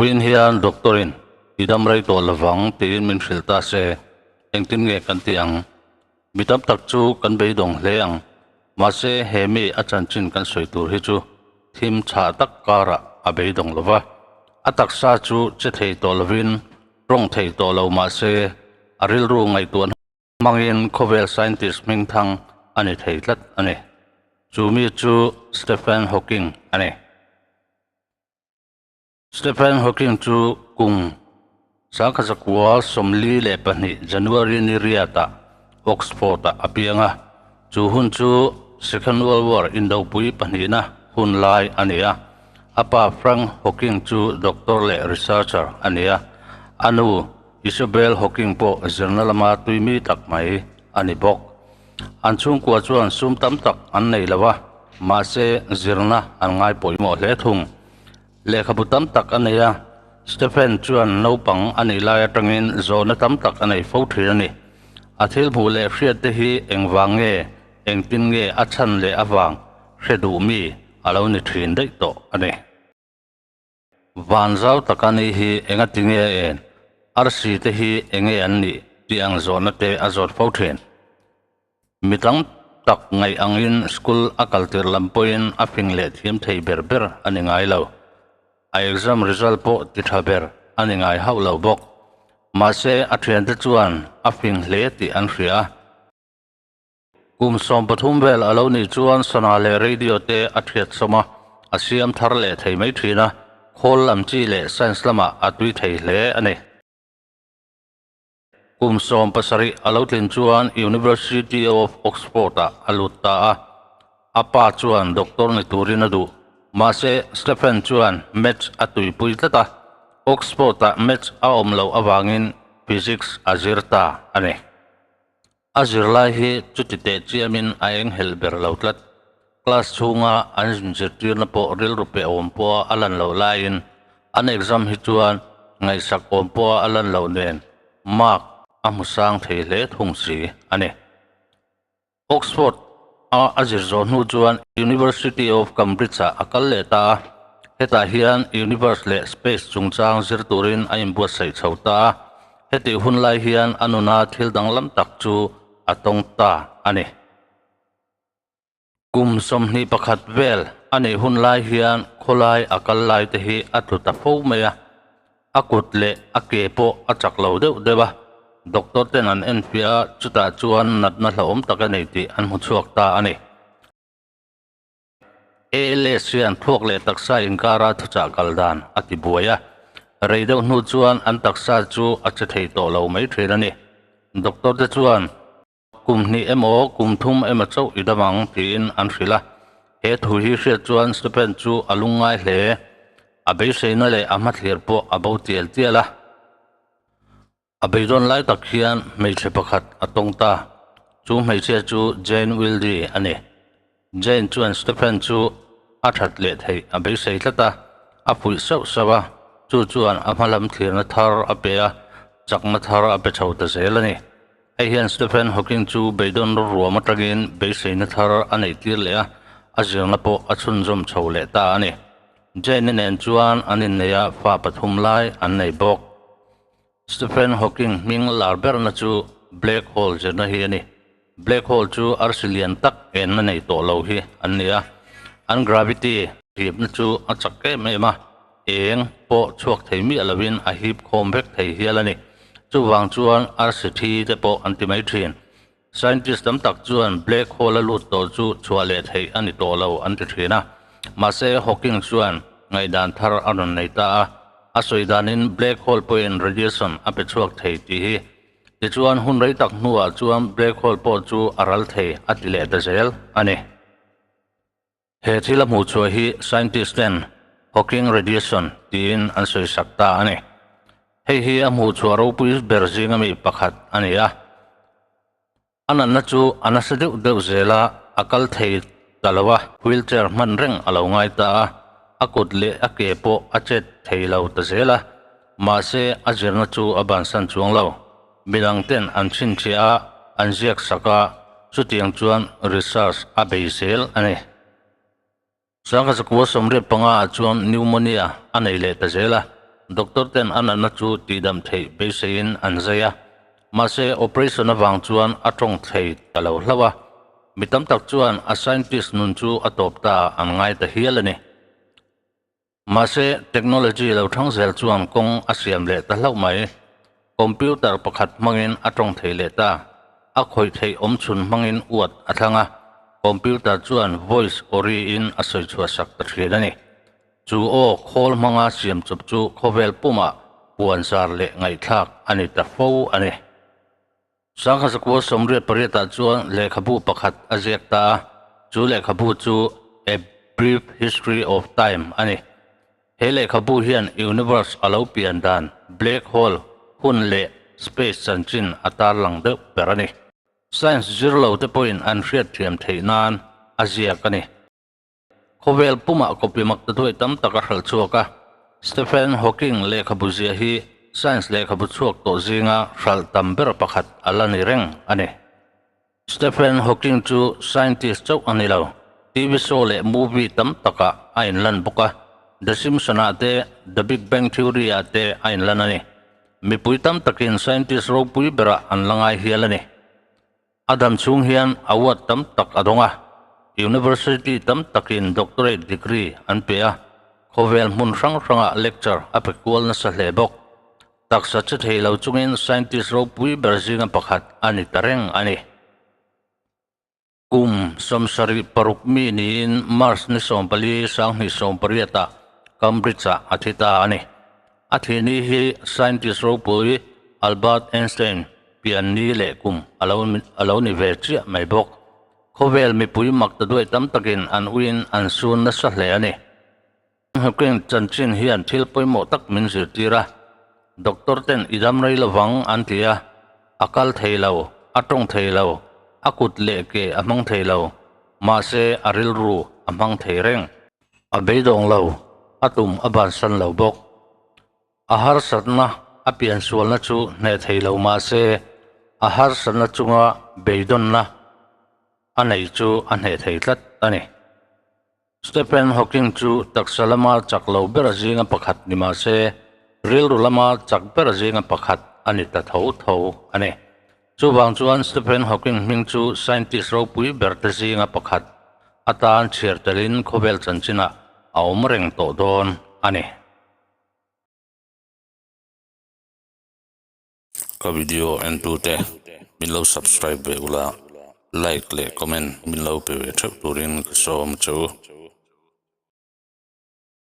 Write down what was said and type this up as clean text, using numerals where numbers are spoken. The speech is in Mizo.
Vawiin hian doctor-in i dam rei tawh lovang tiin min hrilh ta se, engtin nge kan tih ang? Mi tam tak chu kan beidawng hle ang. Mahse, he mi a chanchin kan sawi tur hi chu thim chhah tak karah a beidawng lo va. A taksa chu che thei tawh lovin tawng thei tawh lo mah se, a rilru ngaihtuahna hmangin khawvel scientist hmingthang a ni thei tlat a ni. Chu mi chu Stephen Hawking a ni. Stephen Hawking chu kum 1942 January ni riatah Oxford-ah a piang a, chu hun chu Second World War indopui pahnihna hun lai a ni a. A pa Frank Hawking chu doctor leh researcher a ni a, a nu Isabel Hawking pawh zirna lama tuimi tak mai a ni bawk. An chhungkua chuan sum tam tak an nei lo a, mahse zirna an ngai pawimawh hle thung. Lehkhabu tam tak a nei a, Stephen chuan naupang a nih lai atangin zawhna tam tak a nei fo thin a ni. A thil hmuh leh hriat te hi engvang nge, engtin nge a chhan leh avang hre duh mi a lo ni thin daih tawh a ni. Van zau taka ni hi engati nge a en, arsi te hi enge an nih tih ang zawhna te a zawt fo thin. Mi tam tak ngaih angin school a kal tir lam pawhin a fing leh thiam thei ber ber a ni ngai lo. A exam result pawh ti tha ber a ni ngai hauh lo bawk. Mahse a thiante chuan a fing hle tih an hria a. Kum 13 vel a lo nih chuan sana leh radio te a thiat sawm a, a siam thar leh thei mai thin a, khawl lam chi leh science lamah a tui thei hle a ni. Kum 17 a lo tlin chuan University of Oxford-ah a lut ta a, a pa chuan doctor ni turin a duh. Mahse, Stephen chuan maths a tuipui tlat a, Oxford-ah maths a awm loh avangin physics a zir ta a ni. A zirlai hi chuti teh chiamin a enghelh ber lo tlat. Class chhunga an inzirtirna pawh rilru pe awm pawha a lan loh laiin an exam hi chuan ngaihsak awm pawha a lan loh nen mark a hmu sang thei hle thung si a ni. Oxford a a zir zawh hnu chuan University of Cambridge-ah a kal leh ta a, hetah hian universe leh space chungchang zir turin a inbuatsaih chho ta a. Hetih hun lai hian a nuna thil danglam tak chu a tawng ta a ni. Kum 21 vel a nih hun lai hian khawlai a kal lai te hi a tlu ta fo mai a, a kut leh a ke pawh a chak lo deuh deuh a, doctor ten an enfiah a, chutah chuan natna hlauhawm tak a nei tih an hmu chhuak ta a ni. ALS hian thluak leh taksa inkara thuchah kal dan a ti buai a, rei deuh hnu chuan an taksa chu a che thei tawh lo mai thin a ni. Doctor te chuan kum hnih emaw kum thum emaw chauh i dam ang tiin an hrilh a, he thu hi hriat chuan Stephen chu a lungngai hle. A beiseina leh a hmathlir pawh a bo tial tial a. A beidawn lai tak hian hmeichhe pakhat a tawng ta. Chu hmeichhia chu Jane Wilde a ni. Jane chuan Stephen chu a that leh theih a beisei tlat a, a fuih sauh sauh a, chu chuan a hma lam thlirna thar a pe a, chakna thar a pe chho ta zel a ni. Hei hian Stephen Hawking chu beidawn ruam atangin beiseina thar a neih tir leh a, a zirna pawh a chhunzawm chho leh ta a ni. Jane-i nen chuan an innei a, fa pathum lai an nei bawk. Stephen Hawking hming lar berna chu black hole zirna hi a ni. Black hole chu arsi lian tak enna nei tawh lo hi an ni a, an gravity hipna chu a chak em em a, eng pawh chhuak thei miah lovin a hip khawm vek thei hial a ni. Chuvang chuan arsi thi te pawh an ti mai thin. Scientist tam tak chuan black hole a lut tawh chu chhuah leh theih a ni tawh lo an ti thin a. Mahse, Hawking chuan ngaihdan thar a rawn nei ta a. A sawi danin black hole pawhin radiation a pe chhuak thei tih hi. Tichuan, hun rei tak hnuah chuan black hole pawh chu a ral thei a ti leh ta zel a ni. He thil a hmuh chhuah hi scientist ten Hawking radiation tiin an sawi sak ta a ni. Hei hi a hmuh chhuah ropui ber zinga mi pakhat a ni a. A natna chu a nasa deuh deuh zel a, a kal thei ta lo a, wheelchair hman reng a lo ngai ta a, a kut leh a ke pawh a chet thei lo ta zel a, mahse a zirna chu a bansan chuang lo. Midang ten an chhinchhiah a, an ziak sak a, chutiang chuan research a bei zel a ni. 1985 ah chuan pneumonia a nei leh ta zel a. Doctor ten a natna chu tihdam theih beiseiin an zai a, mahse operation avang chuan a tawng thei ta lo hlauh a. Mi tam tak chuan a scientist nun chu a tawp ta an ngai ta hial a ni. Mahse technology lo thang zel chuan kawng a siam leh ta hlauh mai. Computer pakhat hmangin a tawng thei leh ta. A khawih theih awmchhun hmangin uat a thlang a, computer chuan voice awriin a sawi chhuah sak ta thin a ni. Chu aw khawl hmanga siam chawp chu khawvel pumah puanzar leh ngaihthlak a ni ta fo a ni. Sangha zakua 88 ah chuan lehkhabu pakhat a ziak ta a, chu lehkhabu chu A Brief History of Time a ni. He lehkhabu hian universe a lo pian dan, black hole, hun leh space chanchin a tarlang deuh ber a ni. Science zir lo te pawhin an hriatthiam theih nan a ziak a ni. Khawvel pumah copy mak ta duai tam tak a hralh chhuak a, Stephen Hawking lehkhabu ziah hi science lehkhabu chhuak tawh zinga hralh tam ber pakhat a la ni reng a ni. Stephen Hawking chu scientist chauh a ni lo, TV show leh movie tam takah a inlan bawk a, The Simpsons-ah te, The Big Bang Theory-ah te a inlan a ni. Mipui tam takin scientist ropui berah an la ngai hial a ni. A dam chhung hian award tam tak a dawng a, University tam takin doctorate degree an pe a, khawvel hmun hrang hrangah lecture a pe kual nasa hle bawk. Taksa che thei lo chungin scientist ropui ber zinga pakhat a ni ta reng a ni. Kum 76 mi niin March ni 14 2018 ah Cambridge ah a thi ta a ni. A thihni hi scientist ropui Albert Einstein pian ni leh kum a lo a lo ni ve chiah mai bawk. Khawvel mipui mak ta duai tam takin an uiin an sun nasa hle a ni. Hawking chanchin hian thil pawimawh tak min zirtir a, doctor ten i dam rei lovang an ti a, a kal thei lo, a tawng thei lo, a kut leh ke a hmang thei lo, mahse a rilru a hmang thei reng. A beidawng lo, a tum a bansan lo bawk. A harsatna a piansualna chu hneh thei lo mah se, a harsatna chunga beidawnna a neih chu a hneh thei tlat a ni. Stephen Hawking chu taksa lama chak lo ber zinga pakhat ni mah se, rilru lama chak ber zinga pakhat a ni ta tho tho a ni. Chuvang chuan Stephen Hawking hming chu scientist ropui ber te zinga pakhat atan chhiar telin khawvel chanchinah a awm reng tawh dawn a ni. Ka video en tute min lo subscribe ve ula, like leh comment min lo pe ve theuh turin ka sawm che u.